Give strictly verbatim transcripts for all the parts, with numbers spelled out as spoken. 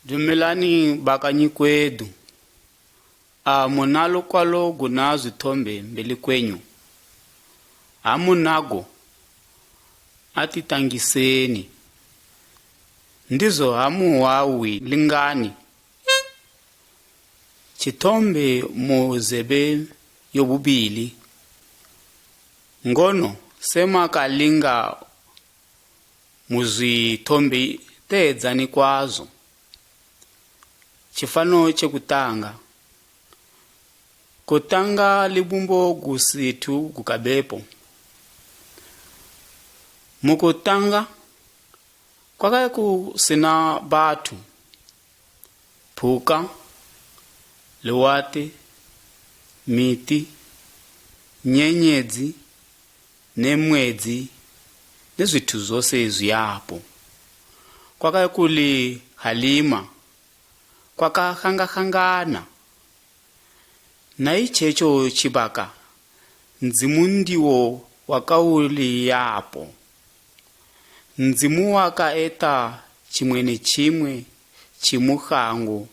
Dumelani bakanyi kwedu. Amuna lukwalo guna zwithombe mbeli kwenyu? Amunago, atitangiseni. Ndizo amuhwa hwi lingani? Tjithombe mu zebe yo bubili. Ngono, se makalinga mu zwithombe, teedzani kwazo. Tjifano tje kutanga. Kutanga libumbo gusithu gukabepo. Mu kutanga, kwakabe kusina bathu, phuka, liwate, miti, nyenyedzi, ne mwedzi, ne zwithu zose zwiyapo. Kwakabe kuli halima, kwakakhangakangana. Na itjetjo tjibaka, Ndzimu ndiwo wakauliyapo. Ndzimu wakaeta tjimwe ne tjimwe tjimu khango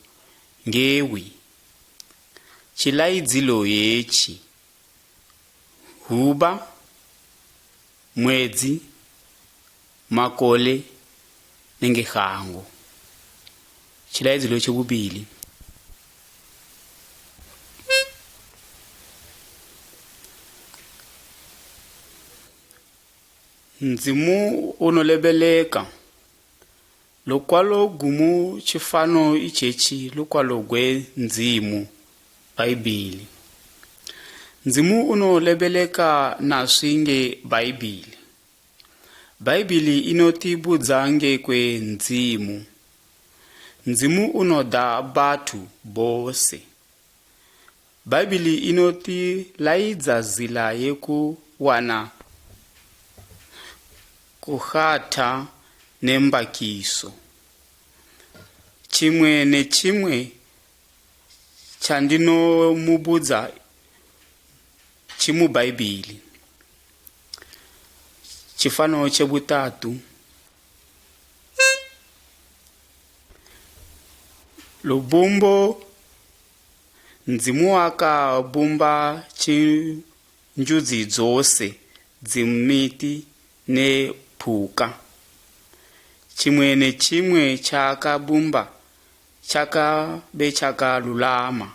nge hwi. Tjilaidzilo etji: huba, mwedzi, makole, nenge khango. Tjilaidzilo tje bubili. Ndzimu unolebeleka. Lukwalo gumu tjifano itjetji lukwalo gwe Ndzimu, Bhaibhili. Ndzimu unolebeleka naswi nge Bhaibhili. Bhaibhili inotibudza ngekwe Ndzimu. Ndzimu unoda bathu bose. Bhaibhili inotilaidza zila ye kuwana kukhatha ne mbakiso. Tjimwe ne tjimwe tjandinomubudza tji mu Bhaibhili. Tjifano tje butatu. Lubumbo. Ndzimu wakabumba tjinjudzi dzose, dzimiti ne phuka. Tjimwe ne tjimwe tjaakabumba tjakabe tjakalulama.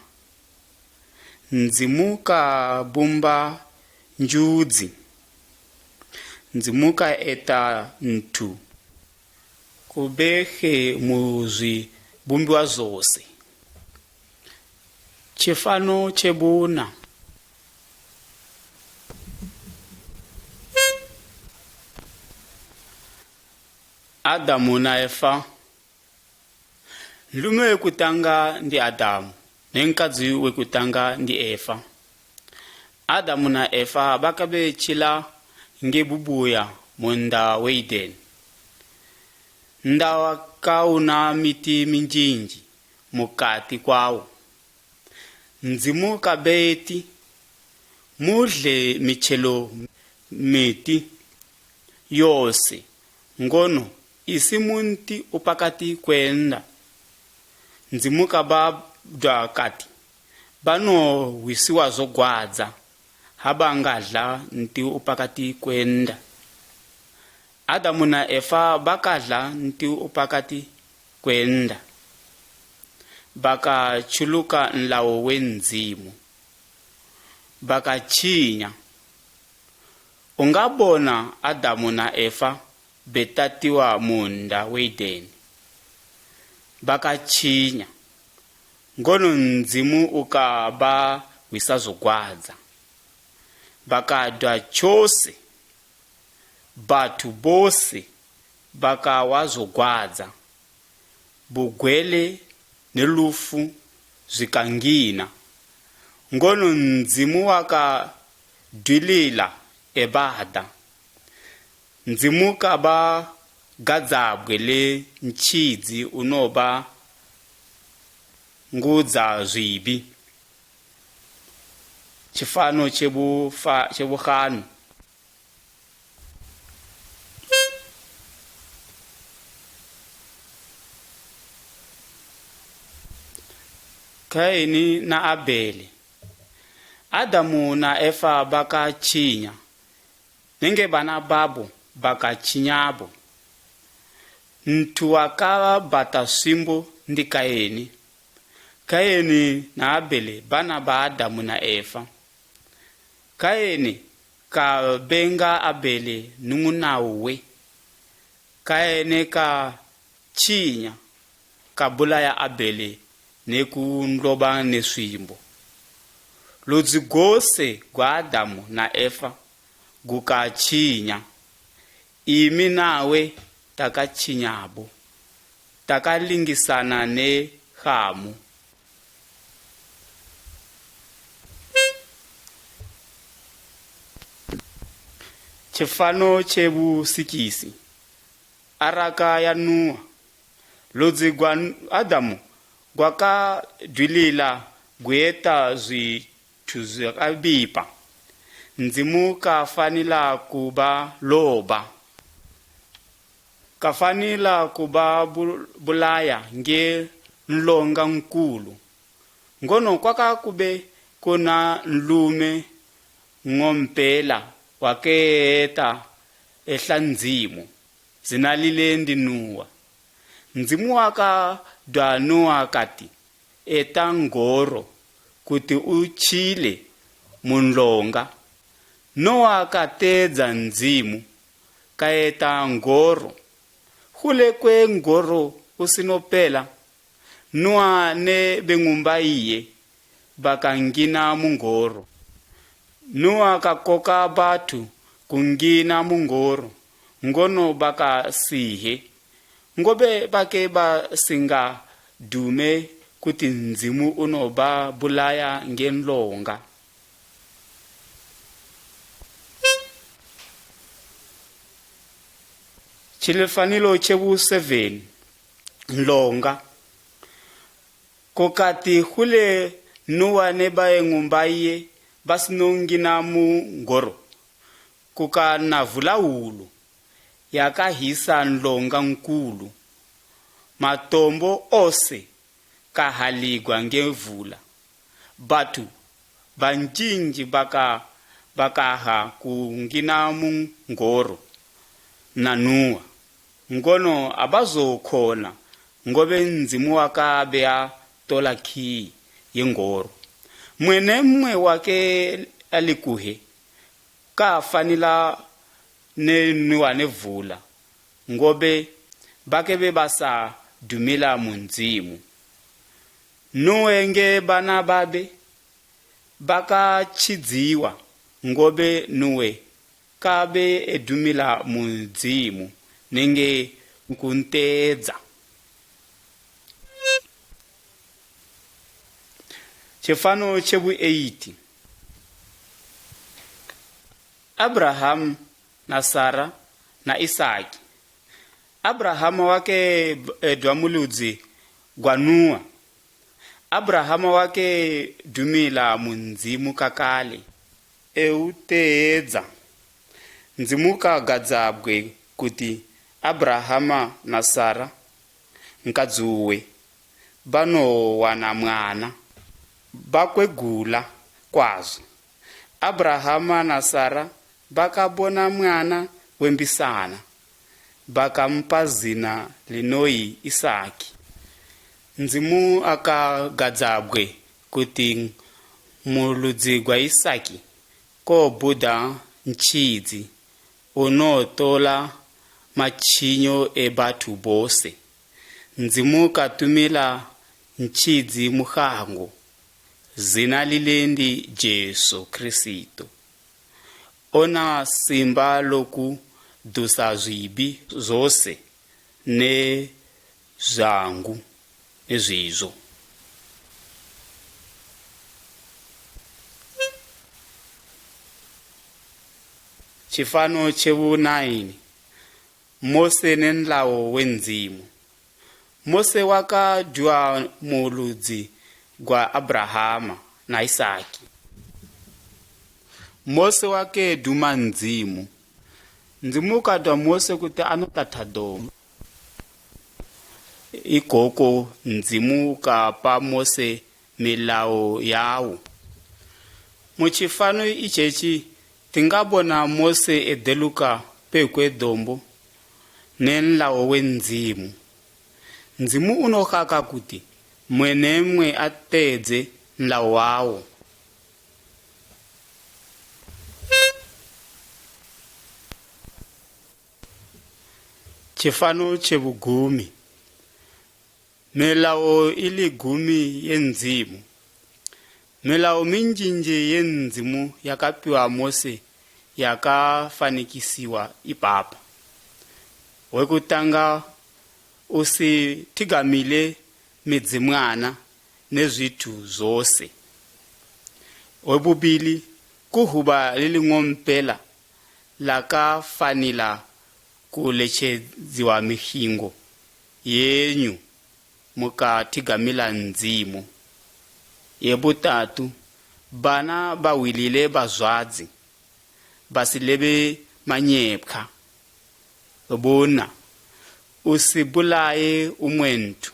Ndzimu kabumba njudzi. Ndzimu kaeta nthu kubekhe mu zwibumbiwa zose. Tjifano tje buna. Adamu na Efa. Nlume we kutanga ndi Adamu, ne nkadzi we kutanga ndi Efa. Adamu na Efa bakabe betjila nge bubuya mu nda we Edeni. Nda wakauna miti minjinji mukati kwawo. Ndzimu kabe eti, "Mudle mitjelo miti yose, ngono isi munti upakati kwe nda." Ndzimu kabadwa kati, "Banohwisiwa zogwadza ha bangadla nti upakati kwe nda." Adamu na Efa bakadla nti upakati kwe nda. Bakatjuluka nlayo we Ndzimu. Bakatjinya. Ungabona Adamu na Efa betatiwa mu nda we Edeni. Bakatjinya, ngono Ndzimu ukabahwisa zogwadza. Bakadwa tjose. Bathu bose bakahwa zogwadza, bugwele ne lufu zwikangina, ngono Ndzimu wakadwilila ebada. Ndzimu kabagadzabgwe le ntjidzi unobangudza zwibi. Tjifano tje bufa-, tje buhanu. Kaini na Abele. Adamu na Efa bakatjinya, nenge bana babo bakatjinyabo. Nthu wakabata swimbo ndi Kaini. Kaini na Abele bana ba Adamu na Efa. Kaini kabenga Abele nnung'una uwe. Kaini katjinya, kabulaya Abele ne kunloba ne swimbo. Ludzi gose gwa Adamu na Efa gukatjinya. Imi nawe takatjinyabo. Takalingisana ne khamu. Tjifano tje busikisi. Araka ya Nuwa. Ludzi gwa N-, Adamu gwakadwilila guyeta zwithu zwakabipa. Ndzimu kafanila kuba loba. Kafanila kuba bu-, bulaya nge nlonga nkulu. Ngono kwakakube kuna nlume ngompela wakeyeta ehla Ndzimu, zina lile ndi Nuwa. Ndzimu wakadwa Nuwa kati, eta ngoro kuti utjile mu nlonga. Nuwa kateedza Ndzimu, kayeta ngoro. Khule kwe ngoro usinopela, Nuwa ne beng'umba iye bakangina mu ngoro. Nuwa kakoka bathu kungina mu ngoro, ngono bakasihe, ngobe bake basingadume kuti Ndzimu unobabulaya nge nlonga. Tjilefanilo tje bu seven, nlonga. Kokati khule Nuwa ne baeng'umba iye basinongina mu ngoro, kukana vula hwulu yakahisa nlonga nkulu. Matombo ose kahaligwa nge vula. Bathu banjinji baka-, bakaha kungina mu ngoro na Nuwa, ngono abazokhona, ngobe Ndzimu wakabe atola khiyi ye ngoro. Mmwe ne mmwe wake ali kuhe, kafanila ne Nuwa ne vula, ngobe bakebe basa dumila mu Ndzimu. Nuwe nge bana babe bakatjidziwa, ngobe Nuwe kabe edumila mu Ndzimu nenge nkunteedza. Tjifano tje bu eight. Abraham na Sara na Isaki. Abrahama wake edwa mu ludzi gwa Nuwa. Abrahama wake dumila mu Ndzimu kakale, euteedza. Ndzimu kagadzabgwe kuti Abrahama na Sara, nkadzi uwe, banowana mwana, bakwegula kwazo. Abrahama na Sara bakabona mwana we mbisana, bakampa zina linoyi Isaki. Ndzimu akagadzabgwe kuti mu ludzi gwa Isaki kobhuda ntjidzi unotola matjinyo e bathu bose. Ndzimu katumila ntjidzi muhango, zina lile ndi Jesu Kirisito. Ona simba lokudusa zwibi zose ne zwangu ne zwizo. Tjifano tje bu nine. Mose ne nlayo we Ndzimu. Mose wakadwa mu ludzi gwa Abrahama na Isaki. Mose wakeduma Ndzimu. Ndzimu kadwa Mose kuti anotatha domo. Ikoko Ndzimu kapa Mose milawo yawo. Mu tjifano itjetji, tingabona Mose edeluka pekwe dombo ne nlayo we Ndzimu. Ndzimu unokhaka kuti mmwe ne mmwe ateedze nlayo wawo. Tjifano tje bugumi. Milawo ili gumi ye Ndzimu. Milawo minjinji ye Ndzimu yakapiwa Mose yakafanikisiwa ipapa. Wekutanga, usithigamile midzimwana ne zwithu zose. Webubili, kuhuba liling'ompela lakafanila kuletjedziwa mishingo yenyu mukathigamila Ndzimu. Ye butatu, bana bahwilile bazwadzi, basilebe manyepkhwa. Bona, usibulaye umwe nthu.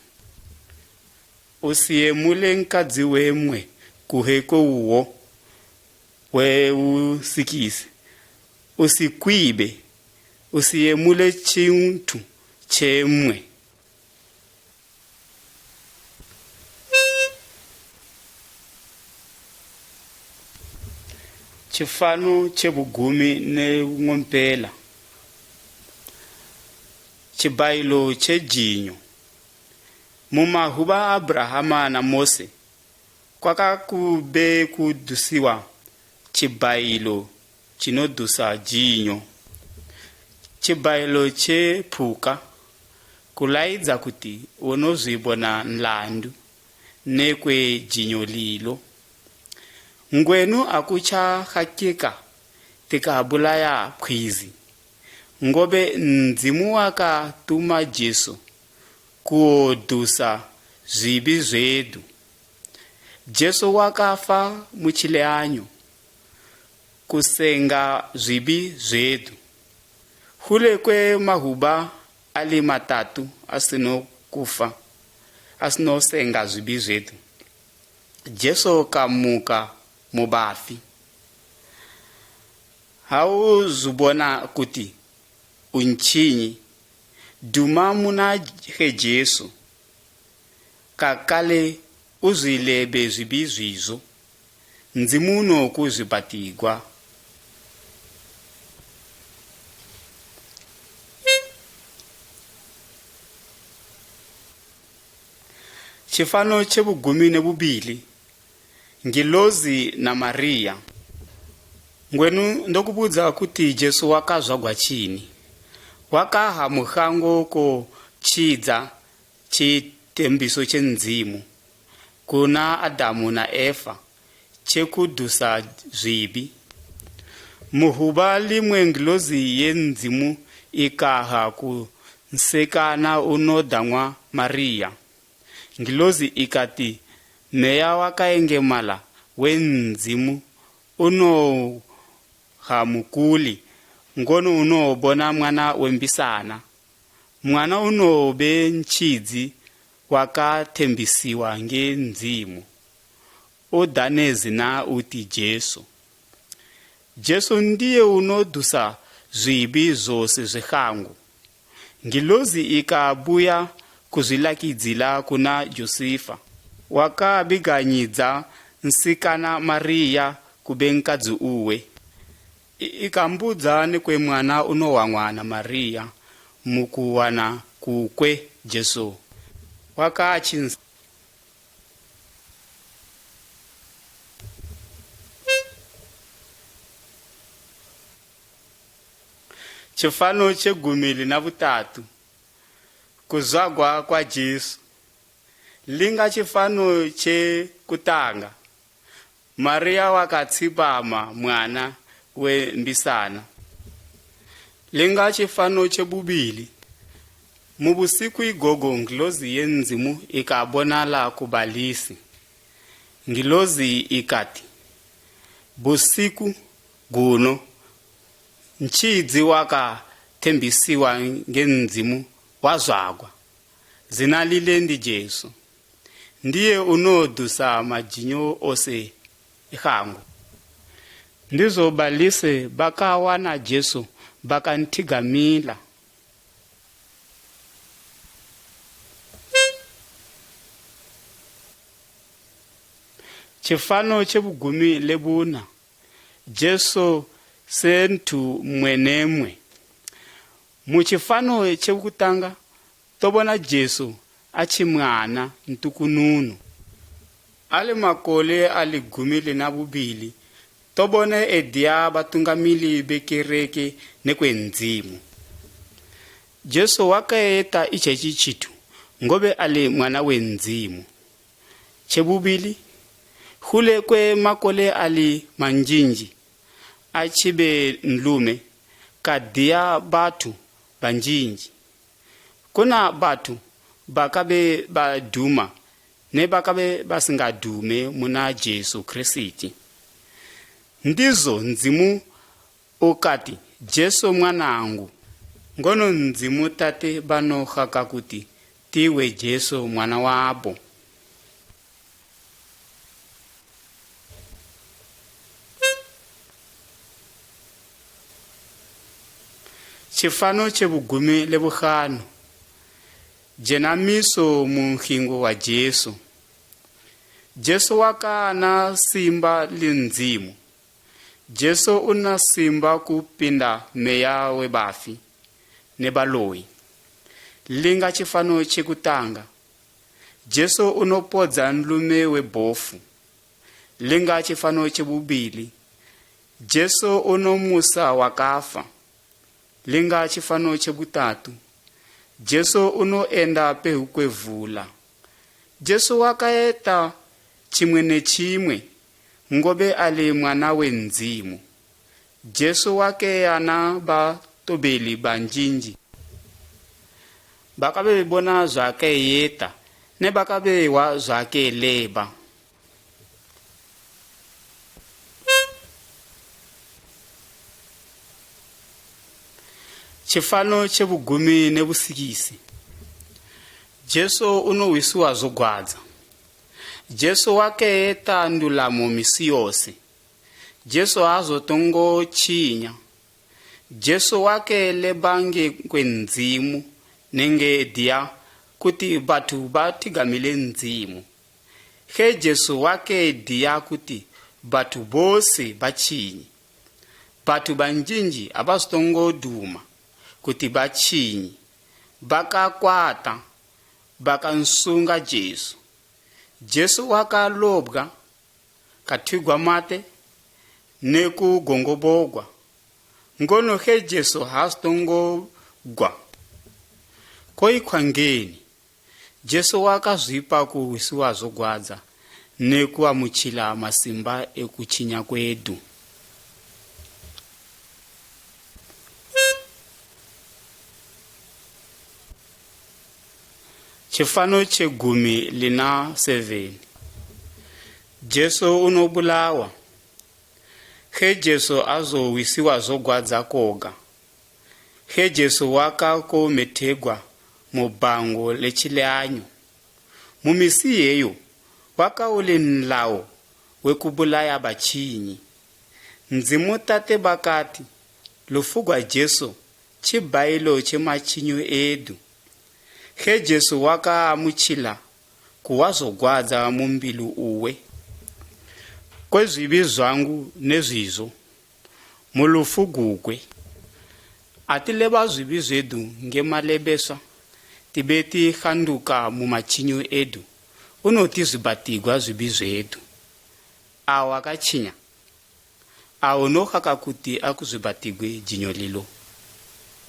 Usiyemule nkadzi we mmwe kuhe kwe uwo we usikisi. Usikwibe. Usiyemule tjinthu tje mmwe. Tjifano tje bugumi ne bung'ompela. Tjibhayilo tje jinyo. Mu mahuba a Abrahama na Mose, kwakakube kudusiwa tjibhayilo tjinodusa jinyo. Tjibhayilo tje phuka, kulaidza kuti unozwibona nlandu nekwe jinyo lilo. Ngwenu akutja hakika tikabulaya pkhwizi, ngobe Ndzimu wakatuma Jesu kuwodusa zwibi zwedu. Jesu wakafa mu tjileanyo kusenga zwibi zwedu. Hule kwe mahuba ali matatu asino kufa, asinosenga zwibi zwedu, Jesu kamuka mu bafi. Ha uzubona kuti untjinyi, duma muna he Jesu, kakale uzwilebe zwibi zwizo, Ndzimu unokuzwibatigwa. Tjifano tje bugumi ne bubili, Ngilozi na Mariya. Ngwenu ndokubudza kuti Jesu wakazwagwa tjini? Wakaha muhango kotjidza tjitembiso tje Ndzimu kuna Adamu na Efa tje kudusa zwibi. Mu huba limwe ngilozi ye Ndzimu ikaha ku nsekana unodang'wa Mariya. Ngilozi ikati, Meya wakayengemala we Ndzimu unoha mukuli, ngono unowobona mwana we mbisana. Mwana unowobe ntjidzi wakathembisiwa nge Ndzimu. Udane zina uti Jesu. Jesu ndiye unodusa zwibi zose zwe shango. Ngilozi ikabuya kuzwilakidzila kuna Josefa. Wakabiganyidza nsikana Mariya kube nkadzi uwe. I-, ikambudza nekwe mwana unowang'wa na Mariya mu kuwana kukwe Jesu. Wakatjinsa. Tjifano tje gumi lina butatu. Kuzwagwa kwa Jesu. Linga tjifano tje kutanga. Mariya wakatshibama mwana we mbisana. Linga tjifano tje bubili. Mu busiku igogo ngilozi ye Ndzimu ikabonala ku balisi. Ngilozi ikati, Busiku guno, ntjidzi wakathembisiwa nge Ndzimu wazwagwa. Zina lile ndi Jesu. ndiye unodusa majinyo ose e shango. Ndizo balise bakawana Jesu bakanthigamila. Tjifano tje bugumi le buna, Jesu se nthu mmwe ne mmwe. Mu tjifano tje kutanga, tobona Jesu atji mwana ntukununu. Ali makole ali gumi lina bubili, tobona ediya batungamili be kereke ne kwe Ndzimu. Jesu wakayeta itjetji tjithu, ngobe ali mwana we Ndzimu. Tje bubili, hule kwe makole ali manjinji, atjibe nlume, kadiya bathu banjinji. Kuna bathu bakabe baduma ne bakabe basingadume muna Jesu Kirisiti. Ndizo Ndzimu ukati, "Jesu mwanangu," ngono Ndzimu Tate banohaka kuti tiwe Jesu mwana wabo. Tjifano tje bugumi le buhanu. Jenamiso mu nshingo wa Jesu. Jesu wakana simba li Ndzimu. Jesu una simba kupinda meya we bafi ne baloyi. Linga tjifano tje kutanga. Jesu unopodza nlume we bofu. Linga tjifano tje bubili. Jesu unomusa wakafa. Linga tjifano tje butatu. Jesu unoenda pehukwe vula. Jesu wakayeta tjimwe ne tjimwe, ngobe ali mwana we Ndzimu. Jesu wakeyana batobeli banjinji. Bakabe bebona zwaakeyeta, ne bakabe behwa zwaakeleba. Tjifano tje bugumi ne busikisi. Jesu unohwisiwa zogwadza. Jesu wakeyeta ndulamo misi yose. Jesu aazotongo tjinya. Jesu wakeleba nge kwe Ndzimu nenge ediya kuti bathu bathigamile Ndzimu. He Jesu wakediya kuti bathu bose batjinyi. Bathu banjinji abazitongo duma kuti batjinyi. Bakakwata, bakansunga Jesu. Jesu wakalobgwa, kathwigwa mate, ne kugongobogwa. Ngono he Jesu haazitongogwa, koikhwa ngeni? Jesu wakazwipa kuhwisiwa zogwadza ne kuamutjila masimba e kutjinya kwedu. Tjifano tje gumi lina seven. Jesu unobulawa. He Jesu azohwisiwa zogwadza koga. He Jesu wakakomethegwa mu bhango le tjileanyo. Mu misi iyeyo, wakauli nlayo we kubulaya batjinyi. Ndzimu Tate bakati, lufu gwa Jesu tjibhayilo tje matjinyo edu. He Jesu wakaamutjila kuhwa zogwadza mu mbilu uwe, kwe zwibi zwangu ne zwizo, mu lufu gugwe. Atileba zwibi zwedu nge malebeswa, tibe tishanduka mu matjinyo edu, unoti zwibatigwa zwibi zwedu. Awo akatjinya, awo unohaka kuti akuzwibatigwe jinyo lilo.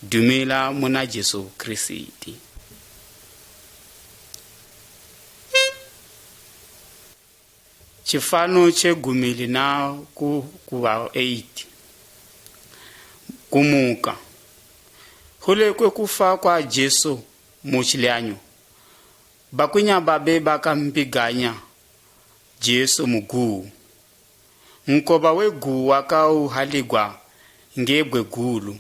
Dumila muna Jesu Kirisiti. Tjifano tje gumi lina ku kuba eight. Kumuka. Hule kwe kufa kwa Jesu mu tjileanyo, bakwinya babe bakambiganya Jesu mu guwu. Nkoba we guwu wakauhaligwa nge bgwe gulu.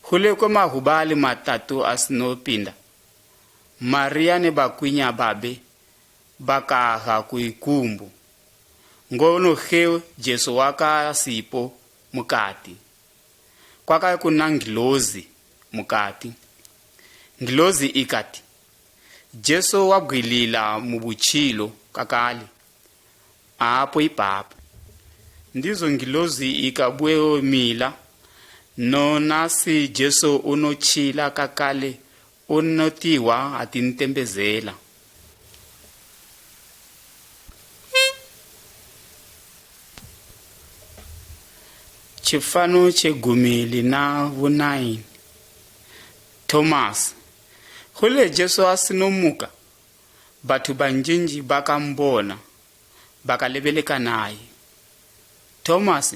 Hule kwe mahuba ali matatu asinopinda, Mariya ne bakwinya babe Bakaha ku ikumbu, ngono he Jesu wakasipo mukati, kwakabe kuna ngilozi mukati. Ngilozi ikati, "Jesu wabgwilila mu butjilo kakale, aapo ipapo." Ndizo ngilozi ikabuyomila, no nasi Jesu unotjila kakale, unotiwa ati ntembezela. Tjifano tje gumi lina bu nine. Thomas. Hule Jesu asinomuka, bathu banjinji bakambona, bakalebeleka naye. Thomas,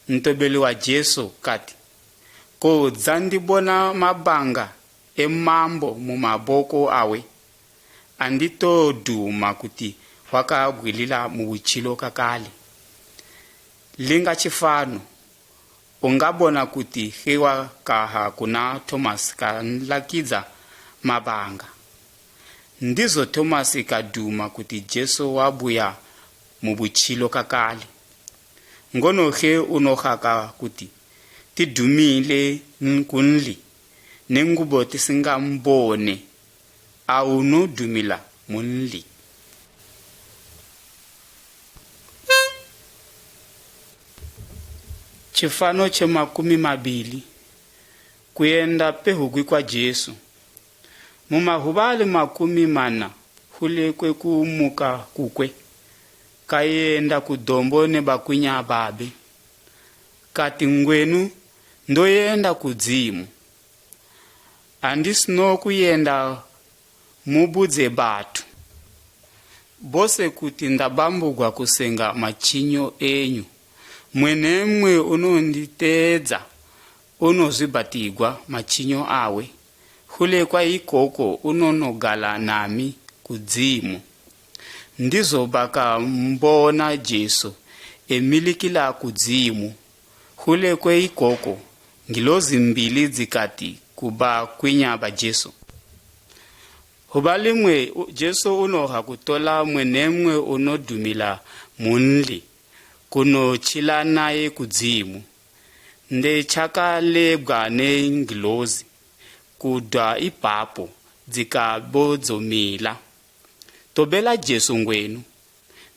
ntobeli wa Jesu, kati, "Kodza ndibona mabanga e mambo mu maboko awe, anditoduma kuti wakabgwilila mu butjilo kakale." Linga tjifano, ungabona kuti he wakaha kuna Thomas kanlakidza mabanga. Ndizo Thomas kaduma kuti Jesu wabuya mu butjilo kakale. Ngono he unohaka kuti, "Tidumile n-, kunli, ne ngubo tisingambone," aunodumila munli. Tjifano tje makumi mabili, kuyenda pehugwi kwa Jesu. Mu mahuba ali makumi mana hule kwe kumuka kukwe, kayenda ku dombo ne bakwinya babe. Kati, "Ngwenu, ndoyenda kudzimu. Andisino kuyenda mubudze bathu bose kuti ndabambugwa kusenga matjinyo enyu. Mmwe ne mmwe unonditeedza unozwibatigwa matjinyo awe. Hule kwa ikoko unonogala nami kudzimu." Ndizo bakambona Jesu emilikila kudzimu. Hule kwe ikoko, ngilozi mbili dzikati ku bakwinya ba Jesu, "Huba limwe u-, Jesu unoha kutola mmwe ne mmwe unodumila munli, kunotjila naye kudzimu." Nde tjakalebgwa ne ngilozi, kudwa ipapo dzikabo dzomila. Tobela Jesu ngwenu,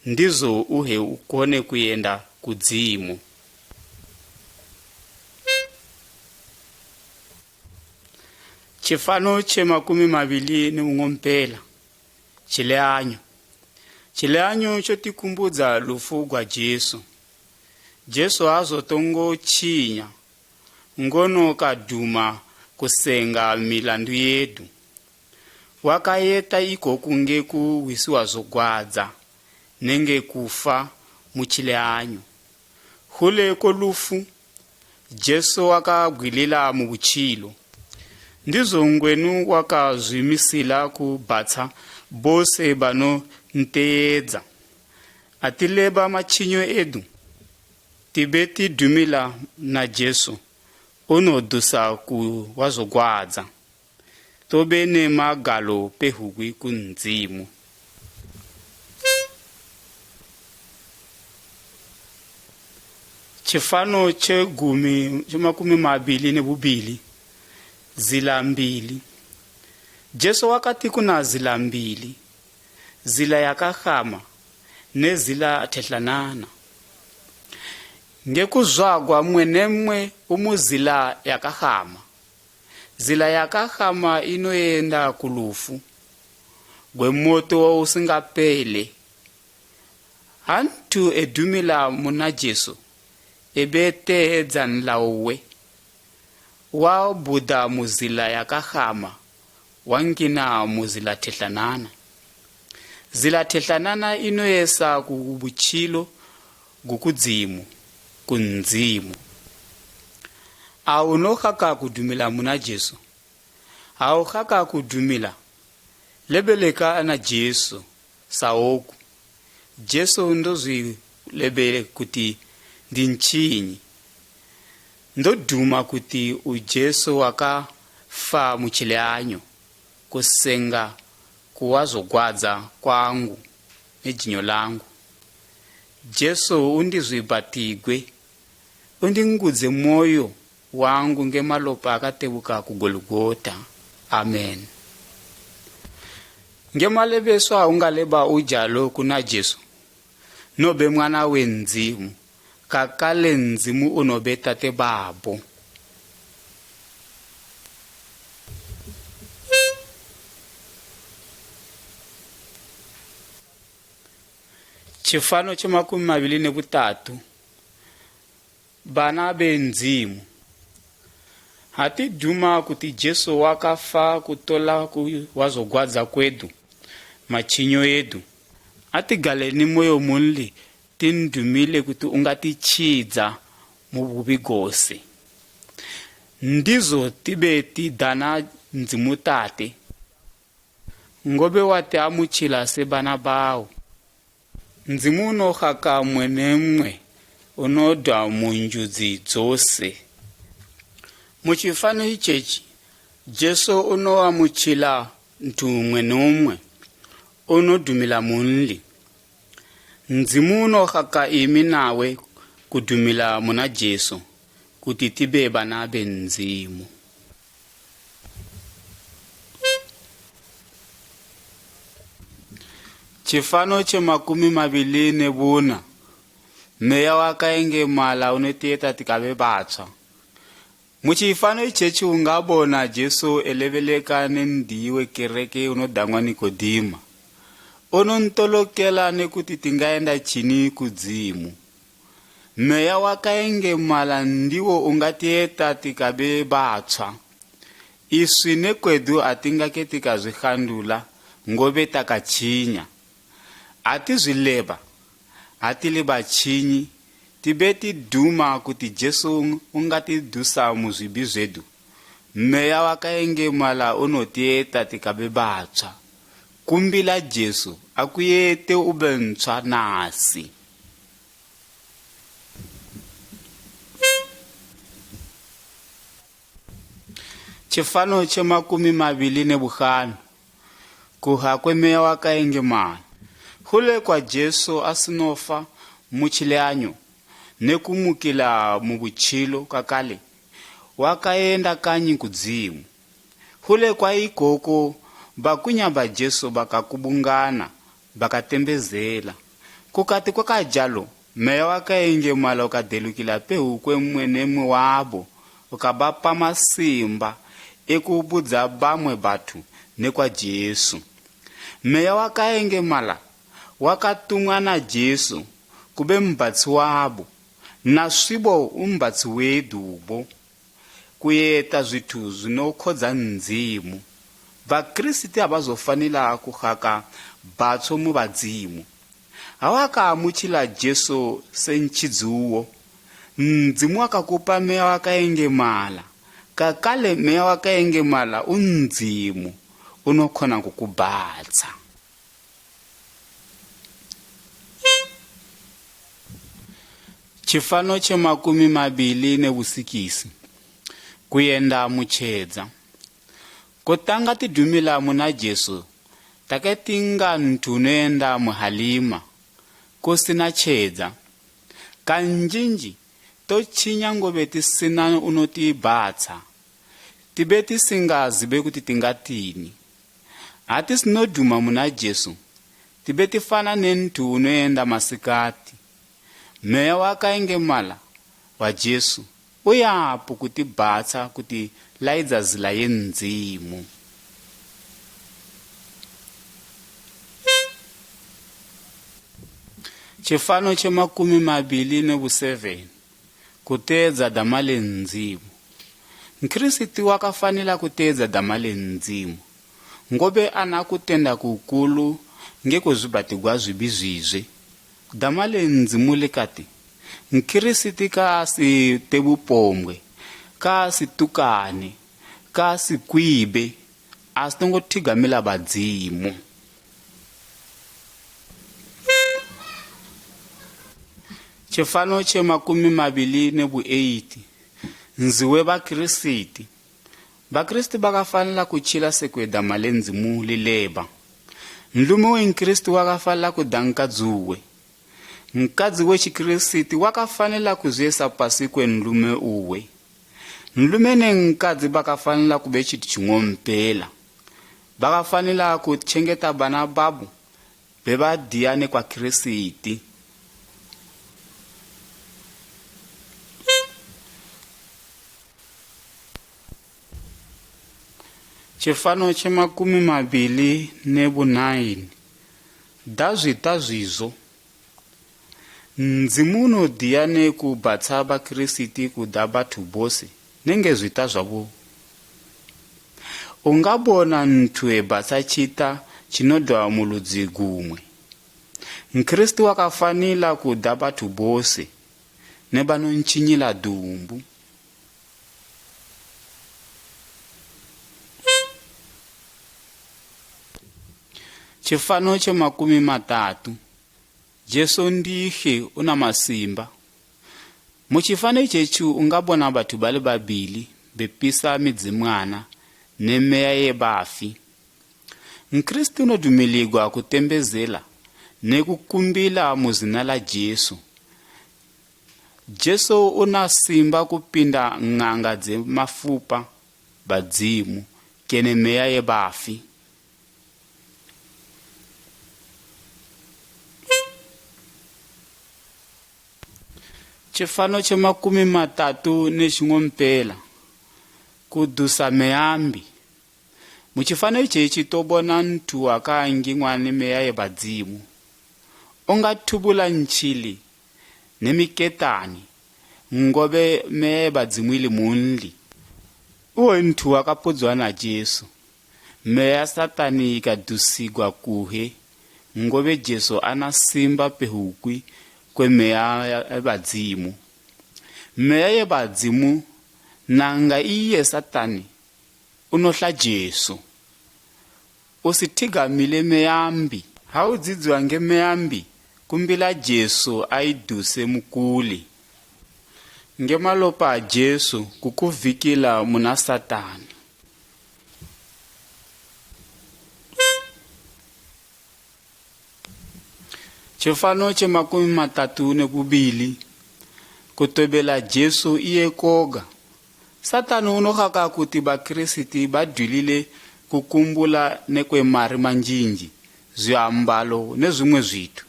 ndizo uhe ukone kuyenda kudzimu. Tjifano tje makumi mabili ne mung'ompela. Tjileanyo. Tjileanyo tjotikumbudza lufu gwa Jesu. Jesu azotongo tjinya, ngono kaduma kusenga milandu yedu. Wakayeta ikoku nge kuhwisiwa zogwadza nenge kufa mu tjileanyo. Hule ko lufu, Jesu wakabgwilila mu butjilo. Ndizo ngwenu wakazwimisila kubhatsha bose banonteedza. Atileba matjinyo edu, tibe tidumila na Jesu, unodusa ku wazogwadza. Tobe ne magalo pehugwi ku Ndzimu. Tjifano tje gumi, tje makumi mabili ne bubili, zila mbili. Jesu wakati kuna zila mbili, zila yakahama ne zila thedlanana. Nge kuzwagwa mmwe ne mmwe umu zila yakahama. Zila yakahama inoyenda ku lufu, gwe moto usingapele. Ha nthu edumila muna Jesu, ebe eteedza nlayo uwe, wabhuda mu zila yakahama, wangina mu zila thedlanana. Zila thedlanana inoyesa ku butjilo gu kudzimu, ku Ndzimu. Aunokaka kudumila muna Jesu. Aukaka kudumila, lebeleka na Jesu sa oku. Jesu ndozwilebele kuti ndi ntjinyi. Ndoduma kuti u Jesu wakafa mu tjileanyo, kusenga kuwazogwadza kwangu ne jinyo langu. Jesu, undizwibatigwe, undingudze moyo wangu nge malopa akatebuka ku Golgota. Amen. Nge malebeso aungaleba ujalo kuna Jesu, nobe mwana we Ndzimu, kakale Ndzimu unobe tate babo. Tjifano tje makumi mabili ne butatu. Bana be Ndzimu. Ha tiduma kuti Jesu wakafa kutola ku wazogwadza kwedu, matjinyo edu, ha tigale ni moyo munli, tindumile kuti ungatitjidza mu bubi gose. Ndizo tibe tidana Ndzimu Tate, ngobe watiamutjila se bana bawo. Ndzimu unohaka mmwe ne mmwe unodwa mu njudzi dzose. Mu tjifano itjetji, Jesu unoamutjila nthu mmwe ne mmwe unodumila munli. Ndzimu unohaka imi nawe kudumila muna Jesu kuti tibe bana be Ndzimu. Tjifano tje makumi mabili ne buna. Meya wakayengemala unotiyeta tikabe batshwa. Mu tjifano itjetji ungabona Jesu elebeleka ne n'diyi we kereke unodang'wa Nikodima. Unontolokela ne kuti tingayenda tjini kudzimu. Meya wakayengemala ndiwo ungatiyeta tikabe batshwa. Iswi ne kwedu atingake tikazwikhandula, ngobe takatjinya. Atizwileba, atili batjinyi, tibe tiduma kuti Jesu ungatidusa mu zwibi zwedu. Meya wakayengemala unotiyeta tikabe batshwa. Kumbila Jesu akuyete ube ntshwa nasi. Tjifano tje makumi mabili ne buhanu. Kuha kwe Meya wakayengemala. Hule kwa Jesu asinofa mu tjileanyo ne kumukila mu butjilo kakale, wakayenda kanyi kudzimu. Hule kwa ikoko, bakunya ba Jesu bakakubungana, bakatembezela. Kukati kwakajalo, Meya wakayengemala ukadelukila pehukwe mmwe ne mmwe wabo, ukabapa masimba ekubudza bamwe bathu nekwa Jesu. Meya wakayengemala wakatumwa na Jesu kube mbatsi wabo, naswibo umbatsi wedubo, kuyeta zwithu zwinokodza Ndzimu. Bakriste abazofanila kuhaka batso mu badzimu. Ha wakaamutjila Jesu se ntjidzi uwo, Ndzimu wakakupa Meya wakayengemala, kakale Meya wakayengemala u Ndzimu, unokona kukubhatsha. Tjifano tje makumi mabili ne busikisi. Kuyenda mu tjedza. Kutanga tidumila muna Jesu, take tinga nthu unoyenda mu halima, kusina tjedza. Kanjinji, totjinya ngobe tisina unotibhatsha. Tibe tisingazibe kuti tingatini. Ha tisinoduma muna Jesu, tibe tifana ne nthu unoyenda masikati. Meya wakayengemala wa Jesu uyapo kutibhatsha kuti laidza zila ye Ndzimu. Tjifano tje makumi mabili ne bu seven. Kuteedza dama le Ndzimu. Nkhrisiti wakafanila kuteedza dama le Ndzimu, ngobe ana kutenda kukulu nge kuzwibatigwa zwibi zwizwe. Dama le Ndzimu likati, Nkhrisiti kaasite bupombgwe, kaasitukane, kaasikwibe, asi tongo thigamila badzimu. Tjifano tje makumi mabili ne bu eight. Nzi we Bakriste. Bakriste bakafanila kutjila sekwe dama le Ndzimu lileba. Nlume we Nkristu wakafanila kuda nkadzi uwe. Nkadzi we Tjikristu wakafanila kuzwiyesa pasi kwe nlume uwe. Nlume ne nkadzi bakafanila kube tjithu tjing'ompela. Bakafanila kutjengeta bana babo bebadiyane kwa Kirisiti. Tjifano tje makumi mabili ne bunaini. Da zwita zwizo. Ndzimu unodiya ne kubhatsha Bakirisiti kuda bathu bose nenge zwita zwabo. Ungabona nthu ebhatsha tjita tjinodwa mu ludzi gumwe. Nkristu wakafanila kuda bathu bose ne banontjinyila dumbu. Tjifano tje makumi matatu. Jesu ndihe una masimba. Mu tjifano itjetju ungabona bathu bali babili bepisa midzimwana ne meya ye bafi. Nkristu unodumiligwa kutembezela ne kukumbila mu zina la Jesu. Jesu una simba kupinda ng'anga dze mafupa, badzimu, kene meya ye bafi. Tjifano tje makumi matatu ne tjing'ompela. Kudusa meya mbi. Mu tjifano itjetji tobona nthu wakanging'wa ne meya ye badzimu. Ungathubula ntjili ne miketani, ngobe meya ye badzimu ili munli. Uwe nthu wakapodzwa na Jesu. Meya ya Satani ikadusigwa kuhe, ngobe Jesu ana simba pehukwi kwe meya ya, ya badzimu. Meya ye badzimu nanga iye Satani unohla Jesu. Usithigamile meya mbi. Ha udzidziwa nge meya mbi, kumbila Jesu aiduse mukuli. Nge malopa a Jesu kukuvikila muna Satani. Tjifano tje makumi matatu ne bubili. Kutobela Jesu iye koga. Satani unohaka kuti Bakirisiti badwilile kukumbula nekwe mari manjinji, zwiambalo ne zwimwe zwithu.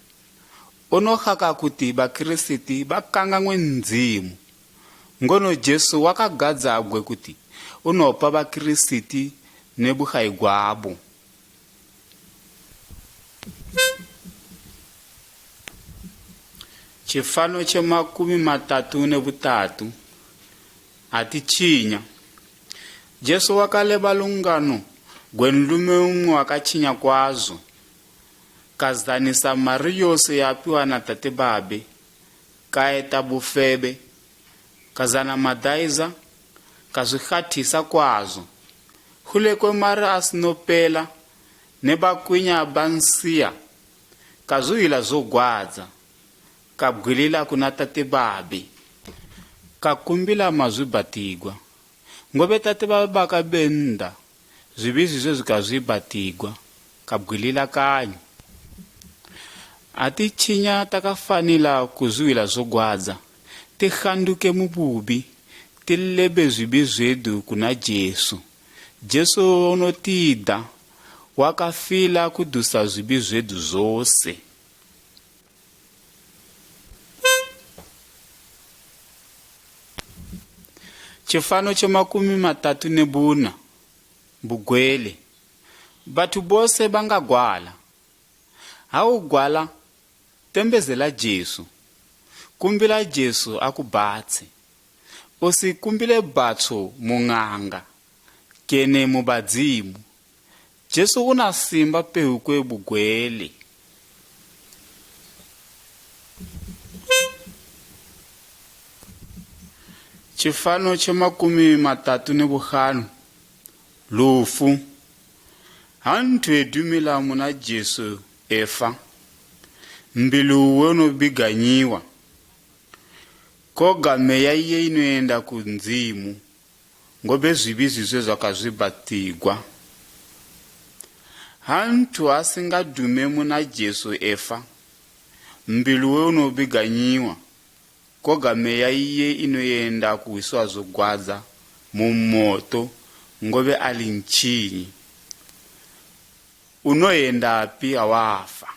Unohaka kuti Bakirisiti bakangang'we Ndzimu. Ngono Jesu wakagadzabgwe kuti unopa Bakirisiti ne buhayi gwabo. Tjifano tje makumi matatu ne butatu. Ati tjinya. Jesu wakaleba lungano gwe nlume umwe wakatjinya kwazo, kazanisa mari yose yapiwa na tate babe, kaeta bufebe, kazana madaiza, kazwikhathisa kwazo. Hule kwe mari asinopela, ne bakwinya bansiya, kazwihwila zogwadza, kabgwilila kuna tate babe, kakumbila mazwibhatigwa. Ngobe tate babe bakabe nda, zwibi zwizwe zwikazwibhatigwa, kabgwilila kanyi. Ati tjinya takafanila kuzwihwila zogwadza, tishanduke mu bubi, tilebe zwibi zwedu kuna Jesu. Jesu unotida, wakafila kudusa zwibi zwedu zose. Tjifano tje makumi matatu ne buna, bugwele. Bathu bose bangagwala. Ha ugwala, tembezela Jesu. Kumbila Jesu akubhatshe. Usikumbile bhatsho mu ng'anga, kene mu badzimu. Jesu una simba pehukwe bugwele. Tjifano tje makumi matatu ne buhanu, lufu. Ha nthu edumila muna Jesu efa, mbili uwe unobiganyiwa, koga meya iye inoyenda ku Ndzimu, ngobe zwibi zwizwe zwakazwibhatigwa. Ha nthu asingadume muna Jesu efa, mbili uwe unobiganyiwa, koga meya iye inoyenda kuhwiswa zogwadza mu moto, ngobe ali ntjinyi? Unoyendapi ha wafa?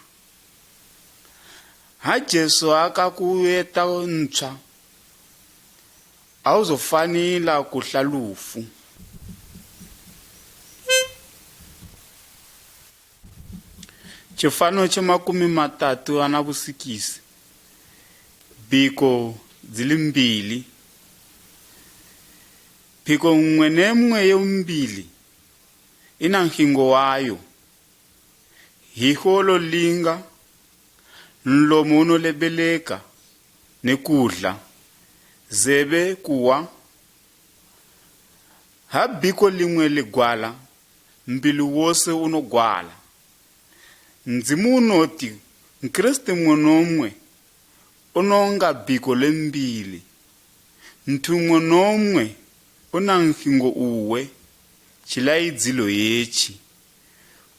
Ha Jesu akakueta ntswa, auzofanila kuhla lufu. Tjifano tje makumi matatu ana busikisi, biko dzili mbili. Biko mmwe ne mmwe ye mbili ina nkingo wayo. Hiho lolinga, nlomo unolebeleka ne kudla, zebe kuwa. Ha biko limwe ligwala, mbili wose unogwala. Ndzimu unoti Nkreste mmwe no mmwe unonga biko le mbili. Nthu mmwe no mmwe una nkingo uwe, tjilaidzilo etji: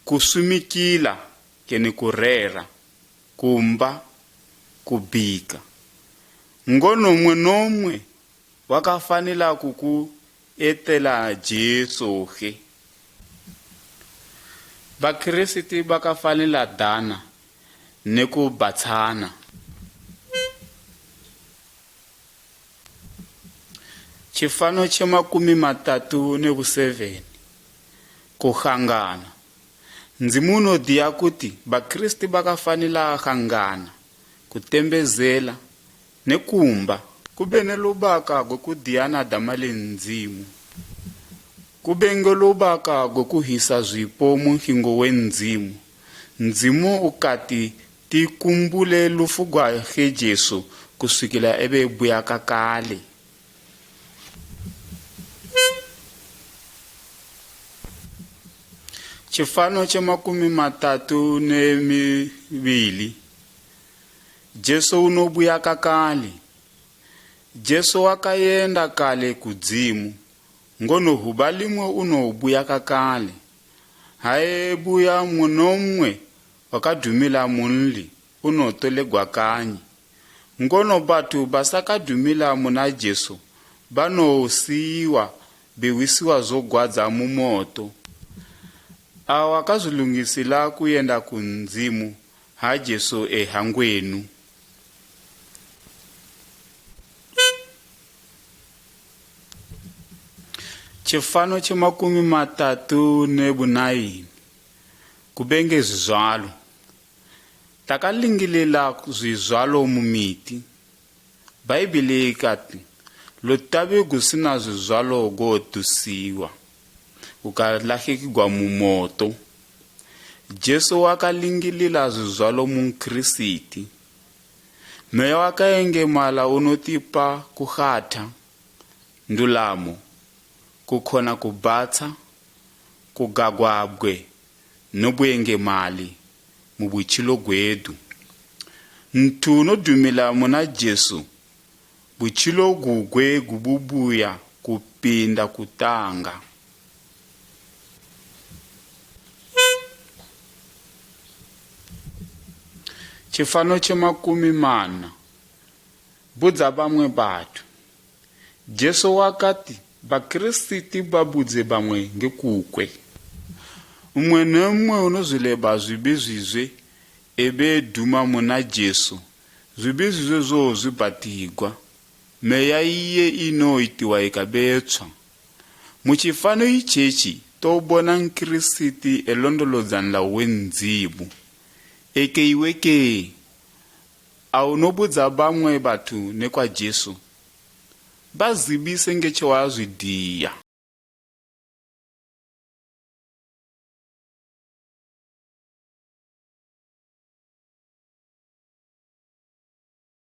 kusumikila kene kurera, kumba, kubika. Ngono mmwe no mmwe wakafanila kukuetela Jesu he. Bakreste bakafanila dana ne kubhatshana. Tjifano tje makumi matatu ne bu seven, kuhangana. Ndzimu unodiya kuti Bakreste bakafanila hangana, kutembezela, ne kumba. Kube ne lubaka gwe kudiyana dama le Ndzimu. Kube nge lubaka gwe kuhisa zwipo mu nkingo we Ndzimu. Ndzimu ukati tikumbule lufu gwa he Jesu kuswikila ebe buya kakale. Tjifano tje makumi matatu ne mibili. Jesu unobuya kakale. Jesu wakayenda kale kudzimu, ngono huba limwe unobuya kakale. Ha ebuya, mmwe no mmwe wakadumila munli unotolegwa kanyi. Ngono bathu basakadumila muna Jesu banosiyiwa behwisiwa zogwadza mu moto. Awa kazwilungisila kuyenda ku Ndzimu ha Jesu eha ngwenu. Tjifano tje makumi matatu ne bunaini, kubenge zwizwalo. Takalingilila zwizwalo mu miti. Bhaibheli ikati, lutabi gusina zwizwalo godusiwa, gukalahikigwa mu moto. Jesu wakalingilila zwizwalo mu Nkhrisiti. Meya wakayengemala unotipa kukhatha, ndulamo, kukhona kubhatsha, kugagwabgwe, no buyengemali mu butjilo gwedu. Nthu unodumila muna Jesu, butjilo gugwe gububuya kupinda kutanga. Tjifano tje makumi mana. Budza bamwe bathu. Jesu wakati Bakriste babudze bamwe nge kukwe. Mmwe ne mmwe unozwileba zwibi zwizwe ebe eduma muna Jesu, zwibi zwizwe zowozwibhatigwa, meya iye inowoitiwa ikabe etswa. Mu tjifano itjetji, tobona Nkirisiti elondolodza nlayo we Ndzimu. Eke iwe kee? Aunobudza bamwe bathu nekwa Jesu, bazibise nge tjewazwidiya.